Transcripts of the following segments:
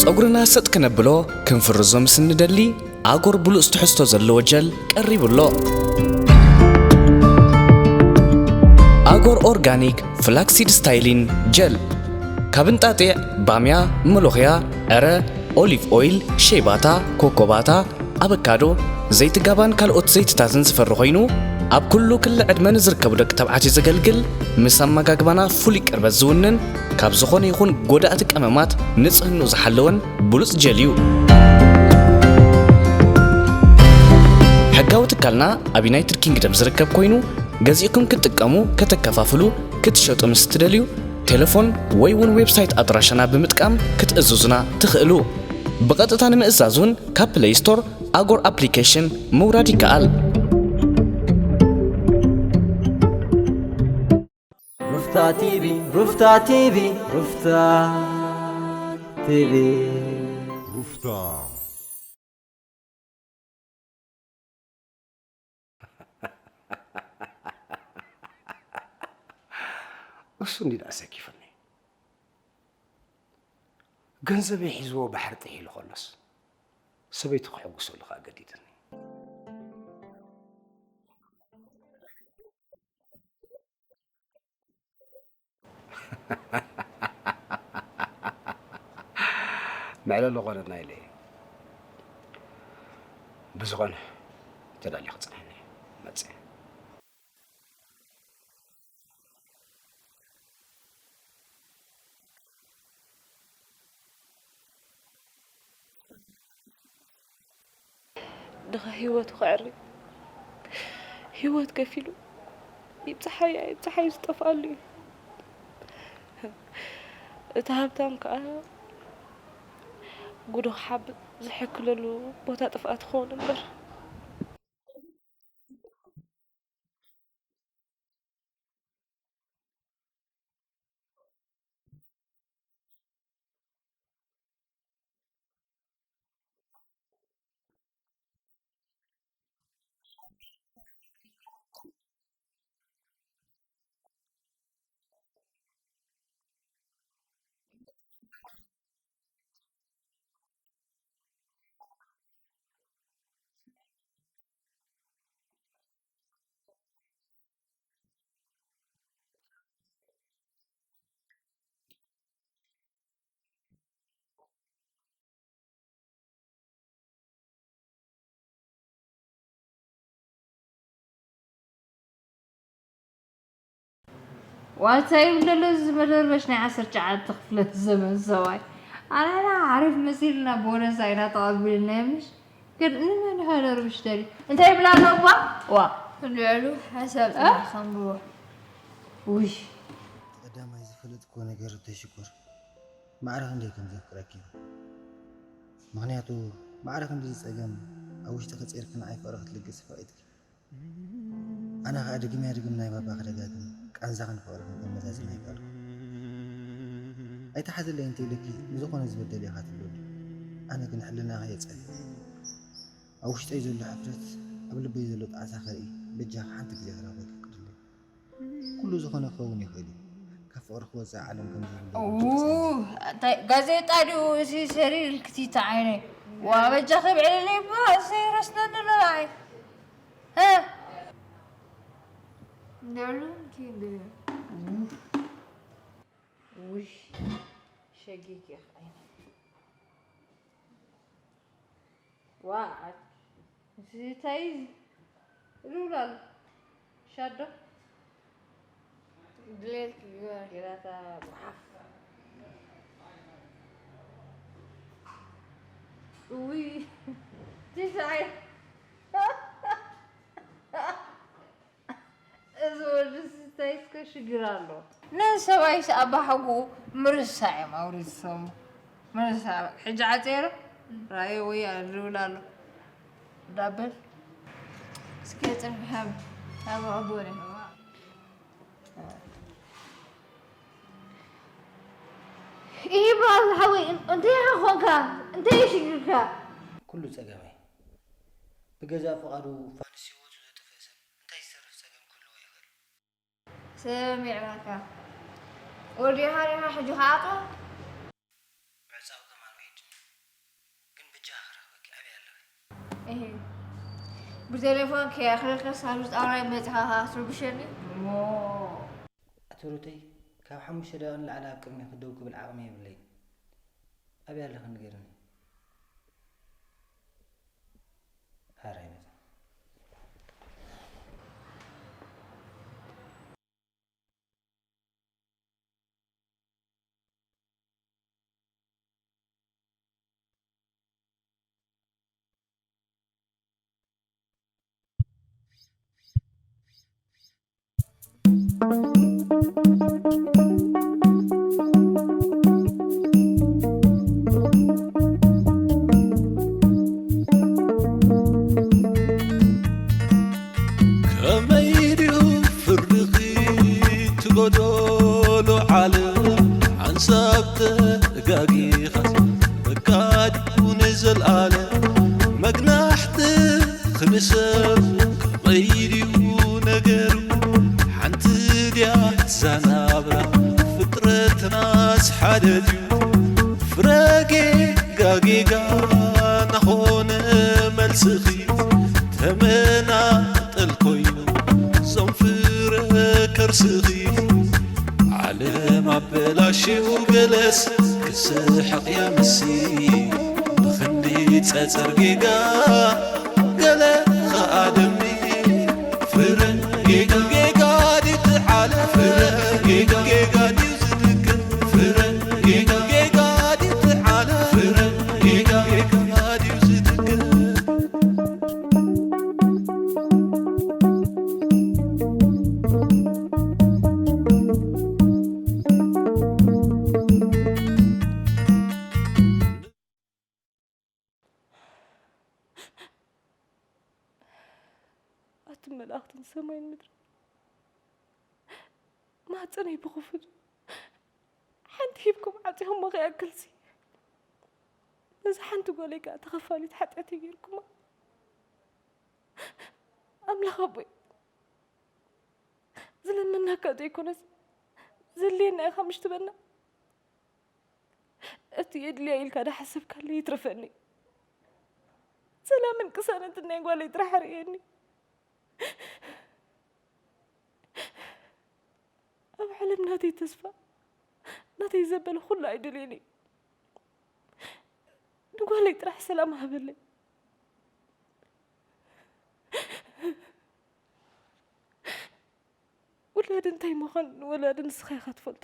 ጸጉርና ሰጥ ከነብሎ ክንፍርዞ ምስ እንደሊ፣ ኣጎር ብሉጽ ትሕዝቶ ዘለዎ ጀል ቀሪቡ ኣሎ። ኣጎር ኦርጋኒክ ፍላክሲድ ስታይሊን ጀል፣ ካብ እንጣጢዕ፣ ባምያ፣ መሎኽያ፣ ዕረ፣ ኦሊቭ ኦይል፣ ሸይባታ፣ ኮኮባታ፣ ኣበካዶ፣ ዘይቲ ጋባን ካልኦት ዘይትታትን ዝፈሪ ኮይኑ፣ ኣብ ኩሉ ክሊ ዕድመ ንዝርከቡ ደቂ ተባዕትዮ ዘገልግል፣ ምስ ኣመጋግባና ፍሉይ ቅርበት ዝውንን፣ ካብ ዝኾነ ይኹን ጎዳእቲ ቀመማት ንጽህንኡ ዝሓለወን ብሉጽ ጀል እዩ። ሕጋዊ ትካልና ኣብ ዩናይትድ ኪንግደም ዝርከብ ኮይኑ፣ ገዚእኩም ክትጥቀሙ፣ ከተከፋፍሉ፣ ክትሸጡ ምስ ትደልዩ፣ ቴሌፎን ወይ እውን ዌብሳይት ኣድራሻና ብምጥቃም ክትእዝዙና ትኽእሉ። ብቐጥታ ንምእዛዝ እውን ካብ ፕለይ ስቶር ኣጎር ኣፕሊኬሽን ምውራድ ይከኣል። ሩፍታ ቲቪ፣ ሩፍታ ቲቪ፣ ሩፍታ ቲቪ። ሩፍታ። እሱ እንዲ ደኣ ሰኪፈኒ። ገንዘበይ ሒዝዎ ባሕሪ ጥሒሉ ከሎስ፣ ሰበይቱ ክሕጉሰሉ ከኣ ገዲድኒ። መዕለሊ ኾነና ኢለ እየ። ብዝኾነ፣ ተዳሊኺ ጽንሕኒ፣ መጽእ። ድኻ ህይወቱ ከዕሪ፣ ህይወት ከፊሉ ይብጽሓዮ ኣይብጽሓዮ ዝጠፍኣሉ እዩ። እቲ ሃብታም ከኣ ጉዱ ክሓብእ ዝሕክለሉ ቦታ ጥፍኣት ክኸውን እምበር። ዋታ ይብለሉ እዚ መደርበሽ ናይ ዓሰርተ ትሽዓተ ክፍለ ዘመን ሰብኣይ። ኣናና ዓሪፍ መሲልና ቦነስ ኣይና ተቐቢልና ምሽ? ግን ንመን ኢኻ ደርብሽ ደልዩ? እንታይ ይብላ ኣሎ እባ? ዋ። ልዕሉ ሓሳብ እ? ጽናሕ ከንብቦ። ውይ። ቀዳማይ ዝፈለጥክዎ ነገር ተሽኮር። ማዕረ ክንደይ ከም ዘፍቅረኪ። ምኽንያቱ ማዕረ ክንድዚ ጸገም ኣብ ውሽጢ ከጺርኪ ንዓይ ፍቕሪ ክትልግሲ ፈቒድኪ። ኣነ ኸኣ ድግምያ ድግም ናይ ባባኺ ደጋግም ቃንዛኽን ፍቕርኽን ከመዛዝን ኣይከኣልኩ። ኣይትሓዘለይ እንተ ኢለኪ ንዝኾነ ዝበደል ኢኻ ትብለሉ። ኣነ ግን ሕልናኺ እየ ጸሊእ። ኣብ ውሽጠይ ዘሎ ሕፍረት፣ ኣብ ልበይ ዘሎ ጣዕሳ ከርኢ በጃኺ ሓንቲ ግዜ ክረኽበኪ ፍቅድለይ። ኩሉ ዝኾነ ክኸውን ይኽእል እዩ። ካብ ፍቕሪ ክወጽእ ዓለም ከም ዘይብሉ ኡ፣ እንታይ ጋዜጣ ድዩ እዚ ሰሪር ኢልክቲ ተዓይነ? ዋ፣ በጃኺ ብዕልለይ እባ፣ ዘይረስነኒ ኣሎ ንዓይ። እ? ልዕሉ ኪንግ። ውይ፣ ሸጊግ ኢኻ ዓይነ። ዋ፣ እዚ እንታይ እዩ? ሉላል ሻዶ ድሌት ግበር። ጌራታ ጓሓፍ። ውይ፣ ትስዓይ። እዚ ወዲ እንታይ እስከ ሽግር ኣሎ? ንሰብኣይስ ኣባሓጎኡ ምርሳዕ እዮም ኣውሪሶም። ምርሳዕ። ሕጂ ዓጼረ ራእየ ወይ ልብል ኣሎ። ዳበል። እስከ ጽንሕ ሃብ። ኣብ ኣቦነ። ይህ በዓል ሓወይ፣ እንታይ ኢኻ ኾንካ? እንታይ እዩ ሽግርካ? ኩሉ ጸገመይ ብገዛእ ፍቓዱ ፋንስ ህይወቱ ዘጥፍእ ሰብ እንታይ ዝተርፍ ጸገም ክህልዎ ይኽእል? ሰሚዕናካ። ወዲኻ ዲኻ ሕጂ ክኣትዎ? ምዕጻው ከማን ውሒድ። እሂ። ብቴሌፎን ከይኣኽለልካ ሳብ ዝጣውላይ መጺኻ ከኣ ክትርብሸኒ? እሞ ኣቶ ሩተይ፣ ካብ ሓሙሽተ ደቂቕ ንላዕሊ ኣብ ቅድሚኺ ደው ክብል ዓቕሚ የብለይን። ኣበይ ኣለኺ ንገርኒ። ሓራይ መጸ። ከመይ ድዩ ፍርድኺ ትጎደሎ ዓለም ሓንሳብ ተጋጊኻስ በቃ ድዩ ንዘልኣለም መግናሕቲ ክንሰብ ከመይ ድዩ ነገሩ ሓንቲ ድያ ዛናብራ ፍጥረትናስ ሓደ ድዩ ፍረ ጌጋ ጌጋ ናኾነ መልስኺ ተመናጠል ኮይኑ ዞም ፍረ ከርስኺ ዓለም ኣበላሽው ገለስ ክስሕቕ የምሲ ብኽንዲ ጸጸር ጌጋ ገለ ኸኣ ደሚ ፍረ ጌጋ ጌጋ ድዩ ትዓለ ፍረ ጌጋ ጌጋ ድዩ ዝትክል ፍረ ጌጋ ጌጋ ድዩ ትዓለ ፍረ ጌጋ ጌጋ ድዩ ዝትክል ኣቱም መላእኽትን ሰማይን ምድርን፣ ማህፀነይ ብኽፉት ሓንቲ ሂብኩም ዓፂኹሞ ከይኣክልሲ፣ ነዛ ሓንቲ ጓለይ ከዓ ተኸፋሊት ሓጢኣተይ ገይርኩማ። ኣምላኽ ኣቦይ፣ ዝለመናካ ዘይኮነስ ዘድልየና ኢኻ ምሽ ትበና። እቲ የድልያ ኢልካ ዳሓሰብካለይ ይትረፈኒ። ሰላምን ቅሳነትን ናይ ጓለይ ጥራሕ ርእየኒ። ኣብ ዓለም ናተይ ተስፋ፣ ናተይ ዘበለ ኩሉ ኣይደልየን እዩ። ንጓለይ ጥራሕ ሰላም ሃበለይ። ውላድ እንታይ ምዃን ንወላዲ ንስኻ ኢኻ ትፈልጦ።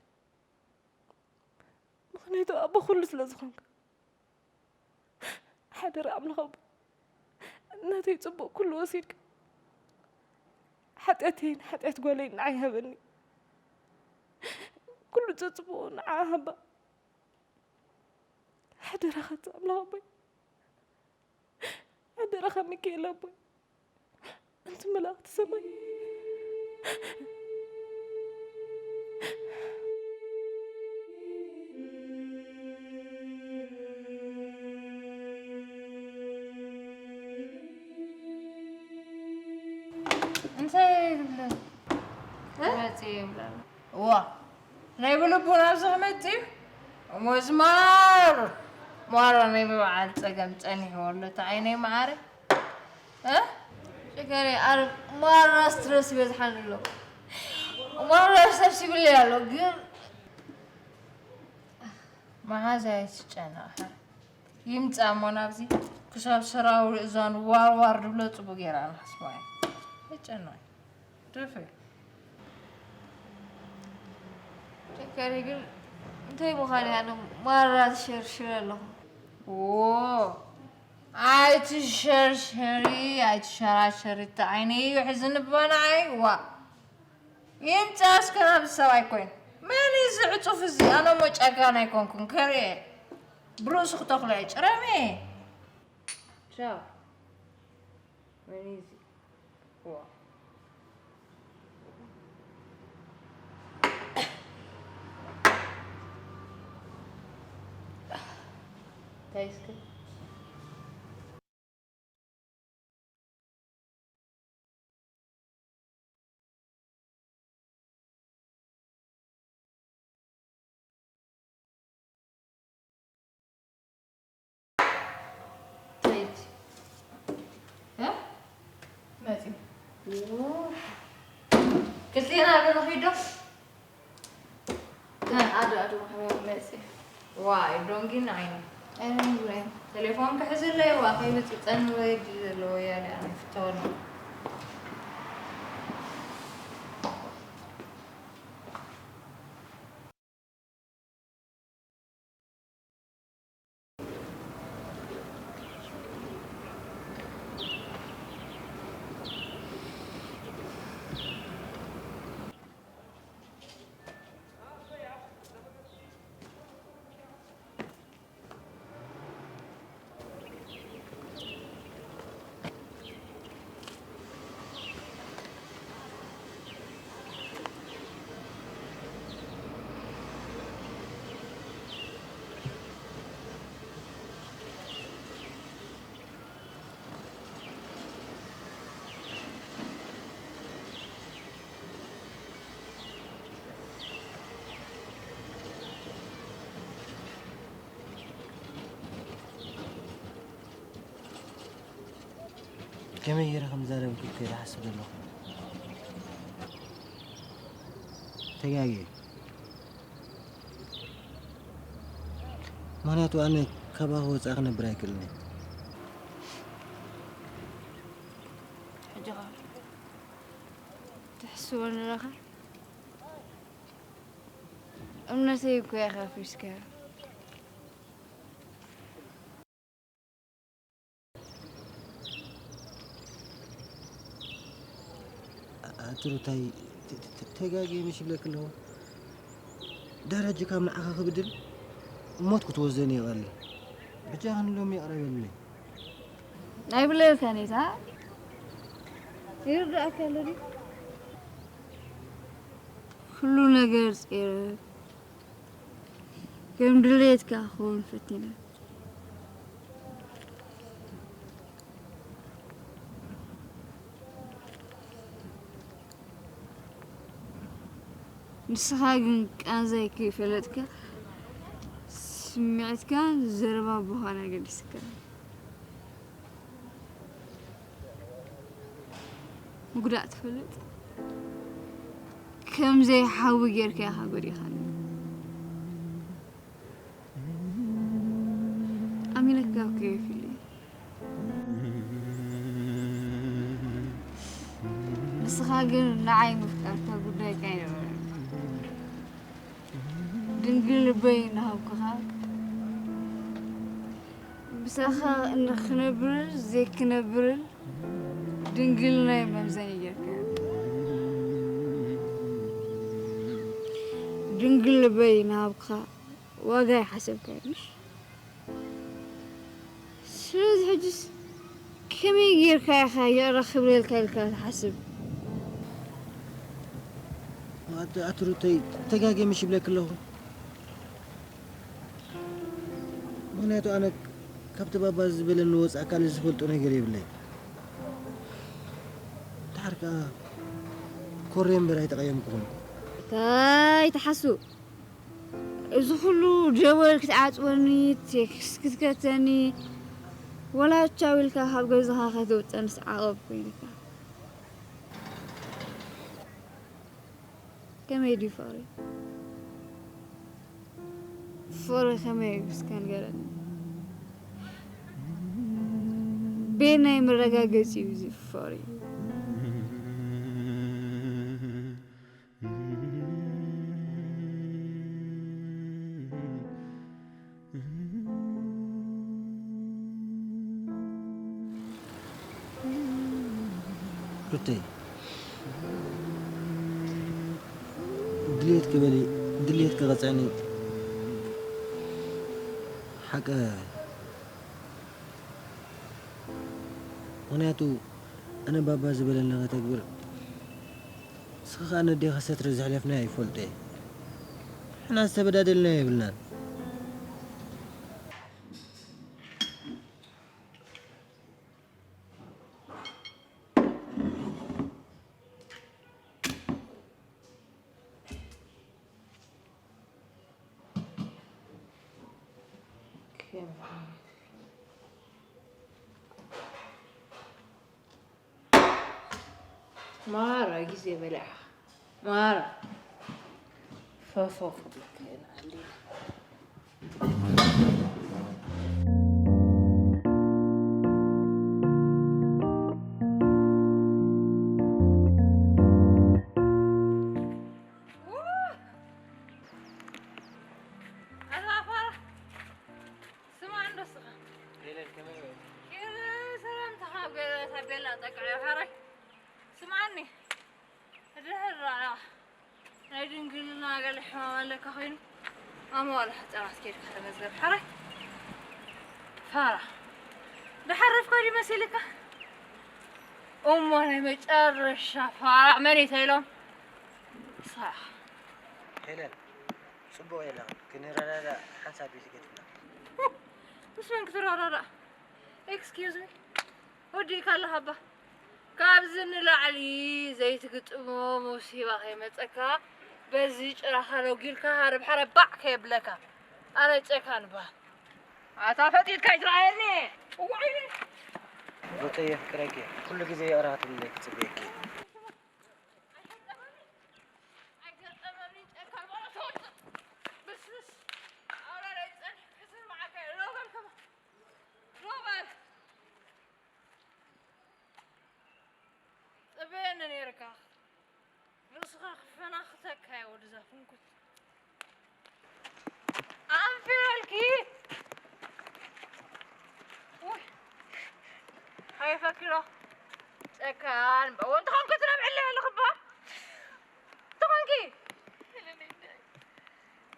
ምኽንያቱ ኣቦ ኩሉ ስለ ዝኾንካ። ሓደራ ኣምላኽ ኣቦ፣ ናተይ ጽቡቕ ኩሉ ወሲድካ፣ ሓጢኣተይን ሓጢኣት ጓለይን ንዓይ ሃበኒ። ኩሉ ዘጽብቑ ንዓ ሃባ። ሓደራኻ ኣምላኽ ኣቦይ። ሓደራኻ ሚካኤል ኣቦይ፣ ኣንቲ መላእኽቲ ሰማይ። እንታይ ይብለኒ? እ? መጽእ ይብለኒ። እዋ፣ ናይ ብልቡ ናብዚ ክመጽእ እዩ። እሞ እዚ ማር፣ ማራ ናይ ምብዓል ጸገም ጸኒሕዎ ኣሎ፣ እቲ ዓይነይ መዓረ። እ? ሸገረይ፣ ኣረ ማራ ስትረስ ይበዝሓኒ ኣሎ። ማራ ስትረስ ይብለይ ኣሎ፣ ግን መሓዛ ኣይትጨነቕ። ይምጻእ እሞ ናብዚ ክሳብ ሰራዊ ርእዛኑ ዋር ዋር ድብሎ ጽቡቕ ጌራ ንሓስባ እያ። ኣይጨነቕ። ደፊ። ሸገረይ ግን እንታይ ምዃን እያ? ኣነ ማራ ትሸርሽር ኣለኹ። ዎ፣ ኣይትሸርሸሪ፣ ኣይትሸራሸሪ፣ እቲ ዓይነይ እዩ ሕዚ ንባና ኣይ፣ ዋ። ይምጻእ እስከ ናብዚ ሰብኣይ ኮይኑ። መን እዩ እዚ ዕጹፍ እዚ? ኣነ እሞ ጨካን ኣይኮንኩን፣ ከርእየ። ብርእሱ ክተኽሎ እየ፣ ጭረሚ። ቻው። መን እዩ እዚ? ዋ። እንታይ እስከ? እንታይ እዩ? መጺኡ። ክልቴና ዶ ንኺዶ? ኣዶ ኣዶ ማሕበር መጺ። ዋይ ዶንጊን ዓይኒ። ኣይነ ምጉራይ። ቴሌፎን ክሕዝለይ ዋ ከይብጽጸኒ ወይ ድዩ ዘለዎ ያለ ኣነ ፍተወኒ። ከመይ ገይረ ከም ዝዛረበኪ ከይደ ሓስብ ዘለኹ። ተጋግየ። ምኽንያቱ ኣነ ካባኺ ወፃኢ ክነብር ኣይክእልን እየ። ሕጂ ኸ ትሕስቦ ኣለኻ? እምነተይ እኮ ኢኻ ኣፍሪስካዮ። ኣቲ ሩታይ፣ ተ-፣ ተ-፣ ተጋግየ ምሽ ይብለኪ ኣለኹ። ድሕሪ ሕጂ ካብ ንዓኺ ክብድል ሞት ክትወስደኒ ይቐሊ። ብጃኽን ሎሚ ይቕረ በልለይ። ኣይብለልካን እየ፣ ይርድኣካ ኣሎ ድዩ? ኩሉ ነገር ጸይረ፣ ከም ድሌትካ ክኸውን ፈቲነ። ንስኻ ግን ቃንዛይ ከይፈለጥካ፣ ስምዒትካ ዘረባ ብዃን ኣገዲስካ። ምግዳእ ትፈልጥ? ከም ዘይሓዊ ጌርካ ኢኻ ጎዲእካኒ። ኣሚነካ እኮ እየ ፊሊ። ንስኻ ግን ንዓይ ምፍቃርካ ጉዳይካ ኣይነበረን። ድንግል ልበይ እናሃብኩኻ፣ ምሳኻ ንኽነብርን ዘይክነብርን ድንግልናይ መምዘኒ ጌርካዮ። ድንግል ልበይ እናሃብኩኻ ዋጋ ኣይሓሰብካዮን፣ ምሽ? ስለዚ ሕጅስ ከመይ ጌርካ ኢኻ ይቕረ ክብለልካ ኢልካ ትሓስብ? ኣቲ-፣ ኣቲ ሩተይ፣ ተጋግየ ምሽ ይብለኪ ኣለኹ። ምኽንያቱ ኣነ ካብቲ ባባ ዝበለኒ ወፃእ ካልእ ዝፈልጦ ነገር የብለይ። ድሓር ከኣ ኮርየ እምበር ኣይተቐየምኩኹን። እንታይ ትሓስብ? እዚ ኩሉ ደወል ክትዓጽወኒ፣ ቴክስት ክትከተኒ፣ ወላ ቻው ኢልካ ካብ ገዛኻ ከይትወጸንስ ዓቐብ ኮይኑካ። ከመይ ድዩ ፍቕሪ? ፍቕሪ ከመይ እዩ እስከ ንገረኒ። በየናይ መረጋገጺ እዩ እዚ ፍቕሪ? ሩተይ፣ ድልየት ክበሊ፣ ድልየት ክቐጽዕኒ ሓቀ። ምኽንያቱ ኣነ ባባ ዝበለኒ ከተግብር፣ ንስኺ ኸኣ ነዴኻ ሰትሪ ዘሕለፍናዮ ይፈልጦ እየ። ንሕና ዝተበዳደልናዮ የብልናን። ማራ ግዜ በሊዕኻ። ማራ። ፈፎ ክብለካ ኢና ኣሊና። ኣላ ፋራ፣ ስማዕ እንዶ እስኻ። ሄለን፣ ከመይ ውዒልኪ? ሄለን፣ ሰላምታኻ ኣብ ገለ ታቤላ ጠቅዐ፣ ሓራይ። ስምዓኒ፣ ድሕር ደኣ ናይ ድንግልና ገለ ሕማም ኣለካ ኮይኑ፣ ኣብ መዋእለ ህጻናት ኬድካ ተመዝገብ፣ ሓራይ። ፋራ። ደሓር ረፍካ ድዩ መሲልካ? እሞ ናይ መጨረሻ ፋራ መን እዩ ተይሎም? ንስኻ ኢኻ። ሄለን፣ ጽቡቕ የለን፣ ክንረዳዳእ ሓንሳብ እዩ ዝገድፍና። ምስ መን ክትረዳዳእ? ኤክስኪውዝ ሚ፣ ወዲእካ ኣለኻ እባ። ካብዚ ንላዕሊ ዘይትግጥሞ ሙሲባ ከይመጸካ፣ በዚ ጭራኻ ነጒልካ ሃረብ ሓረብ ባዕ ከየብለካ። ኣረ ጨካን እባ። ኣታ ፈጢጥካ ኣይትረኣየኒ። እዋይ! ሩተየ ፍቅረኪ፣ ኩሉ ግዜ ይቕረ ክትብለይ ክጽበየኪ። ኣይገጠመኒ ጨካን ማለት ተወጽእ። ብስብስ። ኣውራ ናይ ጸንሕ ሕስር መዓልካ እየ። ሮበል ከማ-፣ ሮበል። ጽበየኒ ነይርካ። ርእስኻ ክፈናኽተካ እየ ወድዛ ፍንኩት። ኣንፊረልኪ። ውይ። ሓይፈኪ ዶ? ጨካን። በእወ እንተኾንኪ ትነብዕለይ ኣለኺ እባ። እንተኾንኪ።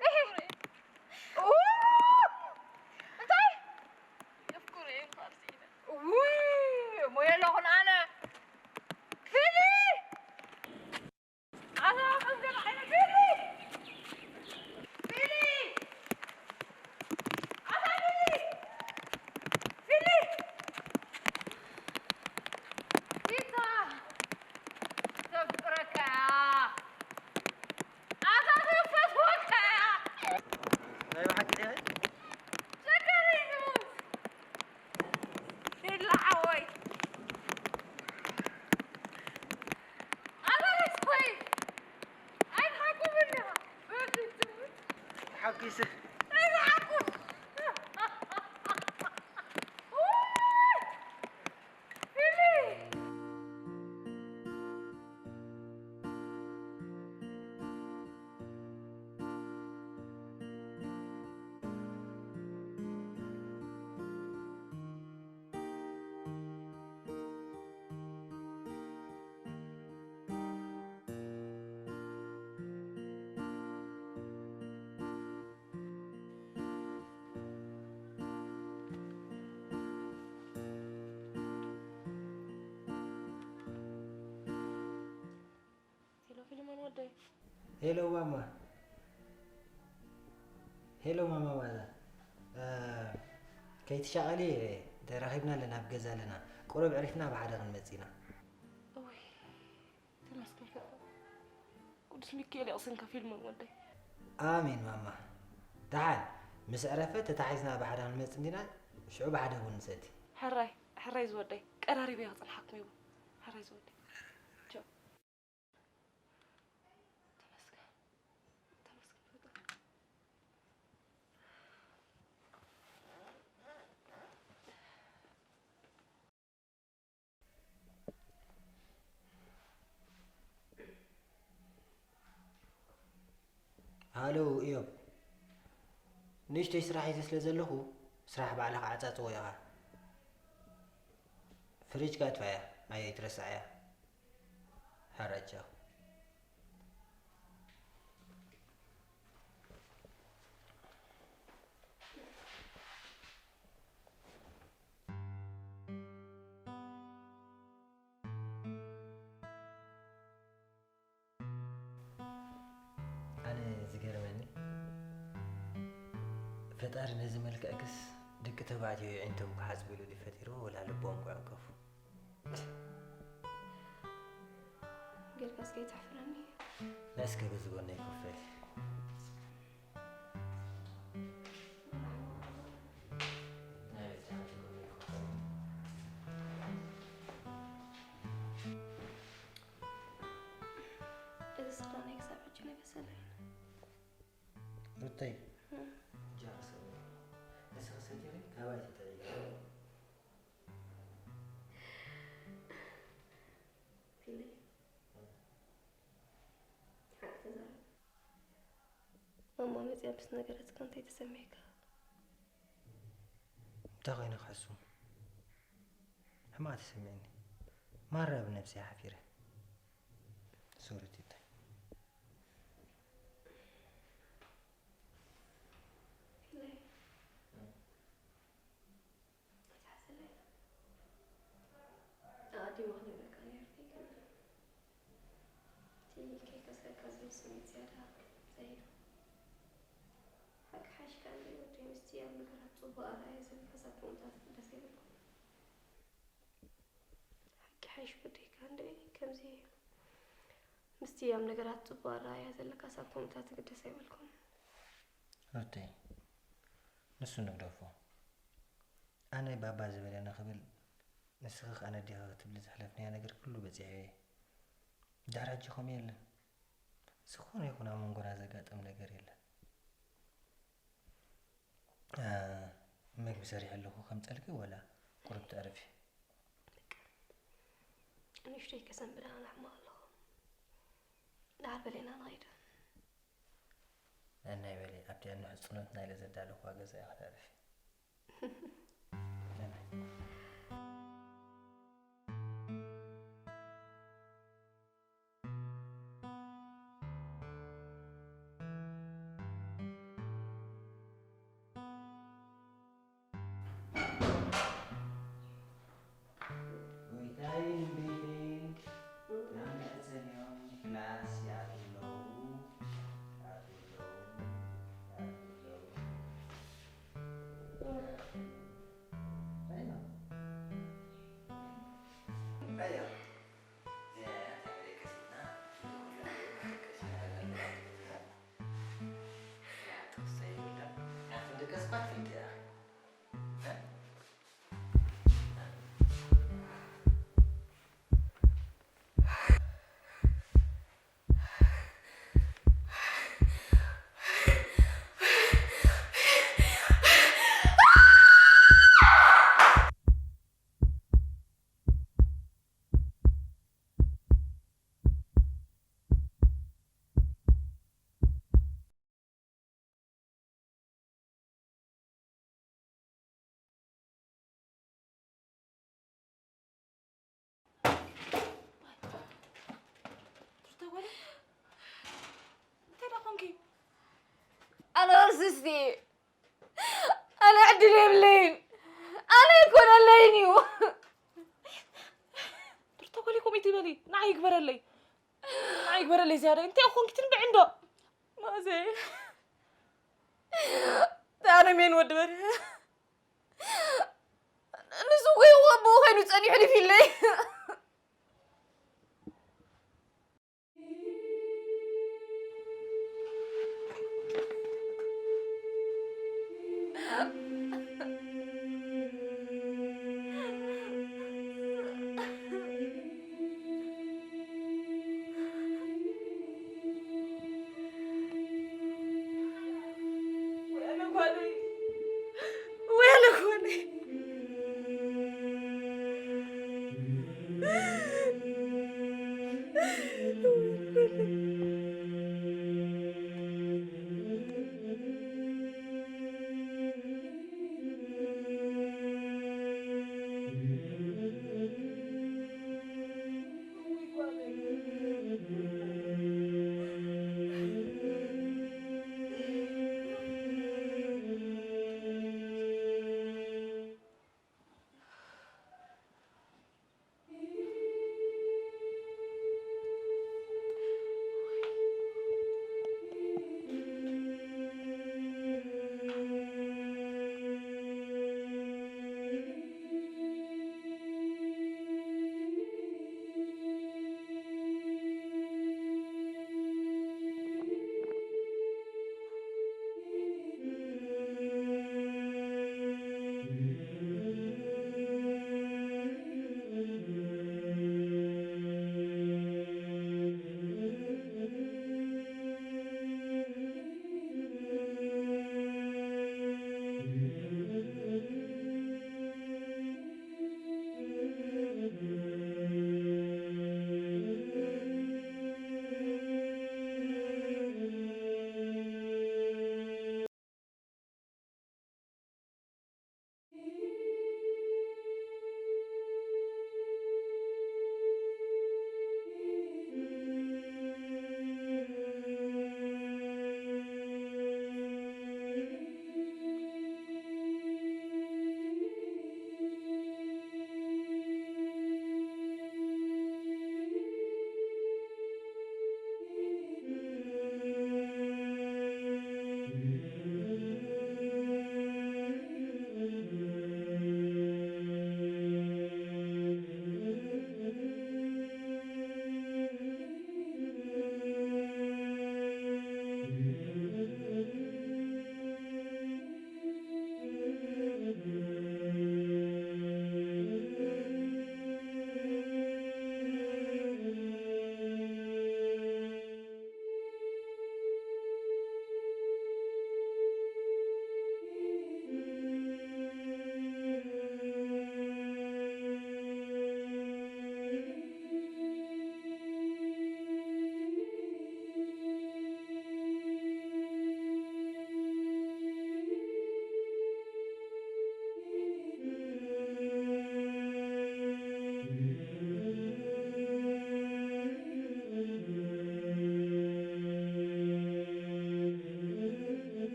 እሂ። ኡ! እንታይ? የፍቅሮ እየ እንኳን ስኢነ። ውይ፣ እሞ የለኹን ኣነ። ፊሊ! ኣታ ከምዚ ዓይነት ፊሊ! ፊሊ! ኣታ ፊሊ! ፊሊ! ፊታ! ተፍቅረካ እያ። ኣታ ተፈትወካ እያ። ናይ ብሓቂ ዲኺ? ሸገር እዩ። ፊሊ ሓወይ። ኣበለስ ኾይ። ኣይትሓቁፍን ኢኻ። በርትዕ ትብል። ተሓጒሰ። ኣይትሓቁፍ። ፊሊ። ሄሎ ፊልሞን ወደይ። ሄሎ ማማ። ሄሎ ማማ ማዛ። እ፣ ከይትሻቐሊ፣ ተራኺብና ኣለና፣ ኣብ ገዛ ኣለና። ቁሩብ ዕሪፍና ብሓደ ክንመጽእ ኢና። እውይ፣ ተመስገን ፈጣሪ። ቅዱስ ሚካኤል የቕስንካ ፊልሞን ወደይ። ኣሜን ማማ። ደሓን ምስ ዕረፈ ተታሒዝና ብሓደ ክንመጽእ እንዲና፣ ሽዑ ብሓደ ቡን ንሰቲ። ሕራይ፣ ሕራይ ዝወደይ። ቀራሪበ እየ ክጽንሓኩም ይቡ። ሕራይ ዝወደይ። ቻው። ተመስገን። ተመስገን ፈጣሪ። ሃሎ እዮብ፣ ንእሽተይ ስራሕ ሒዘ ስለ ዘለኹ ስራሕ ባዕልኻ ዓጻጽዎ ኢኻ። ፍሪጅ ከኣ ኣጥፍኣያ፣ ኣይትረስዓያ። ሕራይ ቻው። ኣነ ዝገርመኒ፣ ፈጣሪ ነዚ መልክዕክስ ደቂ ተባዕትዮ የዒንቶም ክሓጽቡ ኢሉ ድዩ ፈጢርዎ፣ ወላ ልቦም ክዕንቀፉ? ጌርካስ ከይተሕፍረኒ። እስከ በዚ ጎነይ ኮፍ በሊ። እይ፣ ጃክ ሰብኒ። ንስኺ ሰቲኺ ካባይ ትጥዕይ። ፊለይ። ሓቂ ተዛረብ። ማማ መፅያ ምስ ነገረትካ እንታይ ተሰሚዕካ? እንታይ ኮይነ ክሕሱ? ሕማቕ ተሰሚዕኒ። ማራ ብነብሰይ ሓፊረ። ሶሪ ቲታይ። ፊለይ። ኣይትሓዘለይ። ኣቐዲመ ክነግረካ ነይሩ ከይከኣለ። እቲ ከይከስረካ ዝብል ስምዒት ዝያዳ ዘየዶ። ሓቂ ሓይሽካ እንድዩ ወደይ፣ ምስቲ ኣብ ነገራት ጽቡቕ ኣረኣእያ ዘለካ ሳብ ከምኡታት ክግደስ ኣይበልኩን። ሓቂ ሓይሽ ወደይ፣ ከኣ እንድዩ ከምዚ ምስቲ ኣብ ነገራት ጽቡቕ ኣረኣእያ ዘለካ ሳብ ከምኡታት ክግደስ ኣይበልኩን። ሩተይ፣ ንሱ ንግደፎ። ኣነ ባባ ዝበለኒ ክብል፣ ንስኺ ከኣ ነዴኺ ክትብሊ ዘሕለፍናዮ ነገር ኩሉ በጺሐዮ እየ። ድሕሪ ሕጂ ከምኡ የለን። ዝኾነ ይኹን ኣብ መንጎና ዘጋጥም ነገር የለን። እ፣ መግቢ ሰሪሐ ኣለኹ ከምጸልኪ ወላ ቁሩብ ተዕርፊ? በቃ፣ ንእሽተይ ከሰንብዳ ኣነ ሕማቕ ኣለኹ። ደሓር በሌና ንኸይድ። ነናይ በሊ ኣብቲ ኣንሑ ጽኖትና ኢለ ዘዳለኹዋ ገዛ ኢኻ ተዕርፊ። ነናይ። ጎይታዬ ልምቤቴ፣ ናብ መዕጸኒኦም ክላስ ይኣትዉ ኣለዉ፣ ይኣትዉ ኣለዉ፣ ይኣትዉ ኣለዉ። እንታይ ነው? እንታይ እያ? እንታይ ደኣ ኾንኪ? ኣነ ቅርስስቲ እየ። ኣነ ዕድል የብለይን። ኣነ ኣይኮነለይን እዩ። ዶክተር ጓለይ ከምኡ ትበሊ? ንዓይ ይግበረለይ። ንዓይ ይግበረለይ ዝያዳ። እንታይ ኾንኪ ትንብዒ እንዶ? ማዘ። ኣነ ሜን ወዲ በርሀ። ንሱ እኮ ይኸው ኣቦኡ ኮይኑ ጸኒሑ ልፊለይ። ወይ ኣነ ጓለይ፣ ወይ ኣነ ጓለይ።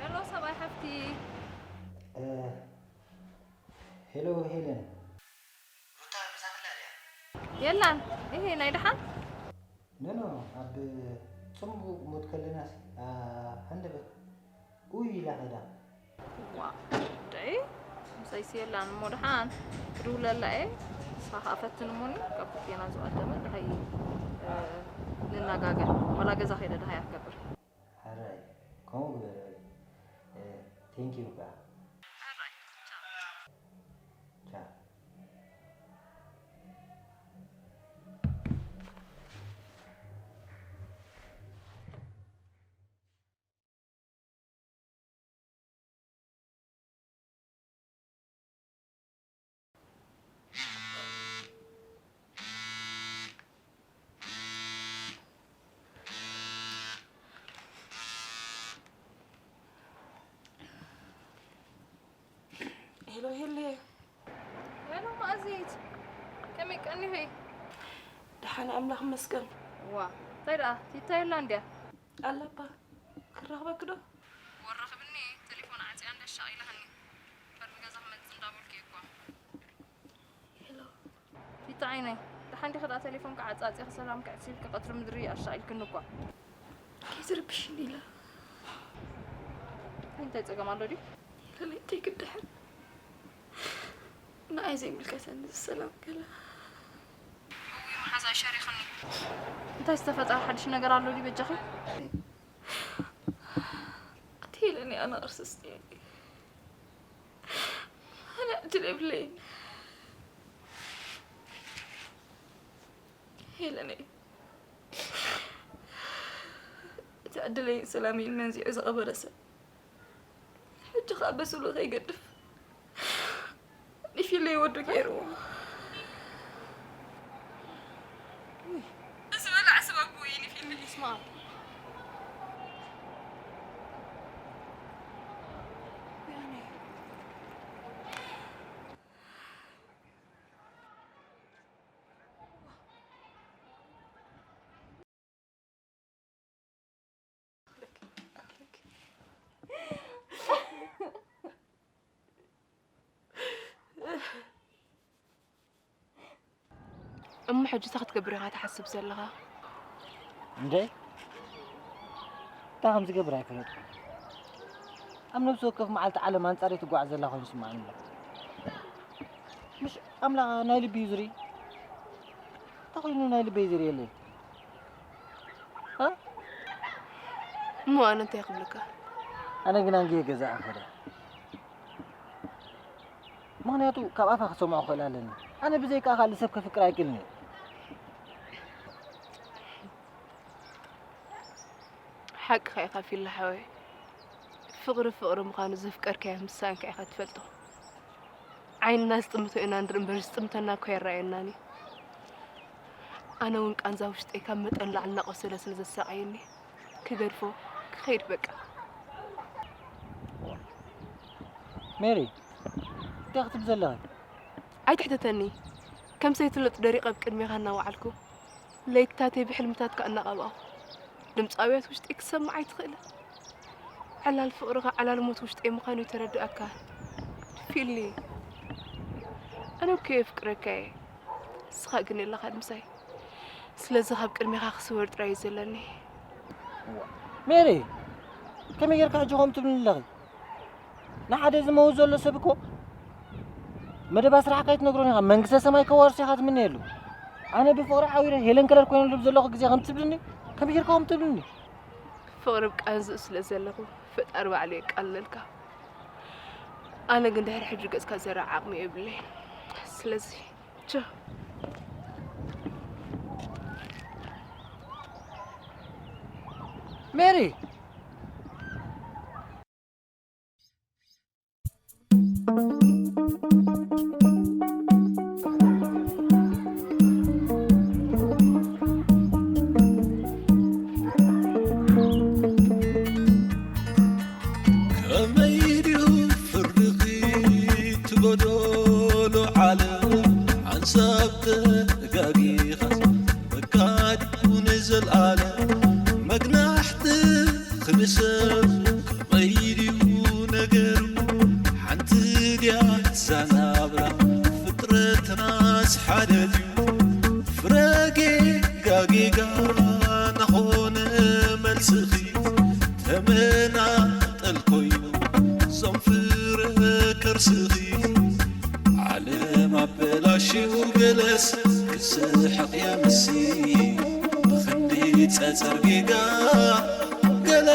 ሄሎ ሰብኣይ ሓፍቲ። እ፣ ሄሎ ሄለን። ሩታ ምሳኻ ኣላ ድያ? የላን። ይሄ ናይ ደሓን? ኖ፣ ኖ፣ ኣብ ጽምቡቕ ሞት ከለናስ፣ ኣ፣ ሃንደበት ኡይ ኢላ ኸይዳ። ዋ፣ ደይ፣ ምሳይሲ የላን። እሞ ደሓን ክድውለላ እየ። ንስኻ ኸኣ ፈትን እሞኒ፣ ካብ ክልቴና ዝቐደመ ደሃይ፣ እ፣ ንነጋገር። ዋላ ገዛ ከይደ ደሃያ ክገብር። ሕራይ፣ ከምኡ ግበሪ። እ፣ ቴንኪዩ ከኣ። ሕራይ፣ ቻው። ቻው። ሄሎ ሄሎ። ሄሎ ማእዚት፣ ከመይ ቀኒኺ? ደሓን ኣምላኽ ይመስገን። ዋ፣ እንታይ ደኣ ቲታ የላ እንድያ? ኣላ እባ፣ ክራኽበኪ ዶ? ወራኽብኒ፣ ቴሌፎን ዓጽያ እንዳ ኣሻቒላትኒ። ፈርሚ ገዛ ክመጽእ እንዳበልኩ እየ እኮ። ሄሎ። ቲታ ዓይነይ፣ ደሓን ዲኺ ደኣ? ቴሌፎንኪ ዓጻጺኺ ሰላም ክዕጽ ኢልኪ ቀትሪ ምድሪ ኣሻቒልክኒ እኳ። ከይትርብሽኒ ኢላ። እንታይ ጸገም ኣሎ ድዩ? ከሊእተይ ክድሕን ንኣይ ዘይምልከተኒ ዝሰላም ገለ። እውይ መሓዛ ሸሪኽኒ። እንታይ ዝተፈጠረ ሓድሽ ነገር ኣሎ ድዩ በጃኺ? ኣቲ ሄለኒ ኣነ ቅርስስ እየ። ኣነ ዕድል የብለይን። ሄለኒ፣ እቲ ዕድለይን ሰላመይን መንዚዑ ዝቐበረ ሰብ፣ ሕጂ ኸኣ በስሉ ከይገድፍ፣ ኒፊለይ ወዱ ገይርዎ። ዝበላዕ ሰብ ኣቦ እዩ ኒፊለይ። ስማ። እሞ ሕጂ እንታይ ክትገብር ኢኻ ትሓስብ ዘለኻ? እንደ እንታይ ከም ዝገብር ኣይፈለጥኩን። ኣብ ነፍሲ ወከፍ መዓልቲ ዓለም ኣንጻረይ ትጓዓዝ ዘላ ኮይኑ ይስምዓኒ ኣሎ። ምሽ ኣምላኽ ናይ ልቢ እዩ ዝርኢ። እንታይ ኮይኑ ናይ ልበይ ዝርእየለይ? እ? እሞ ኣነ እንታይ ክብለካ? ኣነ ግን ኣንጊየ ገዛ እየ ክኸዳ። ምኽንያቱ ካብ ኣፋ ክሰምዖ ክኽእል ኣለኒ። ኣነ ብዘይካ ካልእ ሰብ ከፍቅር ኣይክእልን እየ። ሓቅኻ ኢኻ ፊላ ሓወይ። ፍቕሪ ፍቕሪ ምዃኑ ዘፍቀርካያ ምስ ሰኣንካ ኢኻ ትፈልጦ። ዓይንና ዝጥምቶ ኢና ንርኢ እምበር ዝጥምተና እኮ ኣይረኣየናን እዩ። ኣነ እውን ቃንዛ ውሽጠይ ካብ መጠን ንላዕሊ እናቖሰለ ስለ ዘሳቕየኒ ክገድፎ ክኸይድ በቃ። ሜሪ፣ እንታይ ክትብል ዘለኻ? ኣይትሕተተኒ። ከም ሰይትለጥ ደሪቐ ኣብ ቅድሜኻ እናወዓልኩ ለይትታተይ ብሕልምታትካ እናቐባእኹ ድምፂ ኣብያት ውሽጠይ ክሰምዕ ኣይትኽእልን። ዕላል ፍቕርኻ ዕላል ሞት ውሽጠይ ምዃኑ ይተረድኣካ። ፊሊ፣ ኣነ እኮ የፍቅረካ እየ። ንስኻ ግን የለኻን ምሳይ። ስለዚ ካብ ቅድሜኻ ክስወር ጥራይ እዩ ዘለኒ። ሜሪ፣ ከመይ ጌርካ ሕጂ ከምኡ ትብልኒ ኣለኺ? ንሓደ ዝመውት ዘሎ ሰብ እኮ መደባ ስራሕ ከይትነግሮን ኢኻ፣ መንግስተ ሰማይ ከዋርሶ ኢኻ ትምነየሉ። ኣነ ብፍቕሪ ዓዊረ ሄለን ከለር ኮይነሉ ዘለኹ ግዜ ከም ትብልኒ፣ ከመይ ጌርካ ከም ትብልኒ? ፍቕሪ ብቃንዝኡ ስለ ዘለኹ ፈጣሪ ባዕሉ የቃልለልካ። ኣነ ግን ድሕሪ ሕጂ ገጽካ ዘርእ ዓቕሚ የብለይን። ስለዚ ቻው። ሜሪ! ከመይ ድዩ ፍርድኺ ትጎደሎ ዓለም ሓንሳብ ተጋጊኻስ መካድኩ ንዘልኣለም መግናሕትኺ ንሰብ ከመይ ድዩ ዓደት እዩ ፍረ ጌጋ ጌጋ ናኾነ መልስኺ ተመናጠል ኮይኑ ዞም ፍረ ከርስኺ ዓለም ኣበላሽው ገለስ ክስሕቕ የምሲ ብኽንዲ ጸጸር ጌጋ ገለ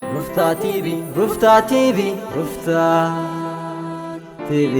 ሩፍታ ቲቪ ሩፍታ ቲቪ ሩፍታ ቲቪ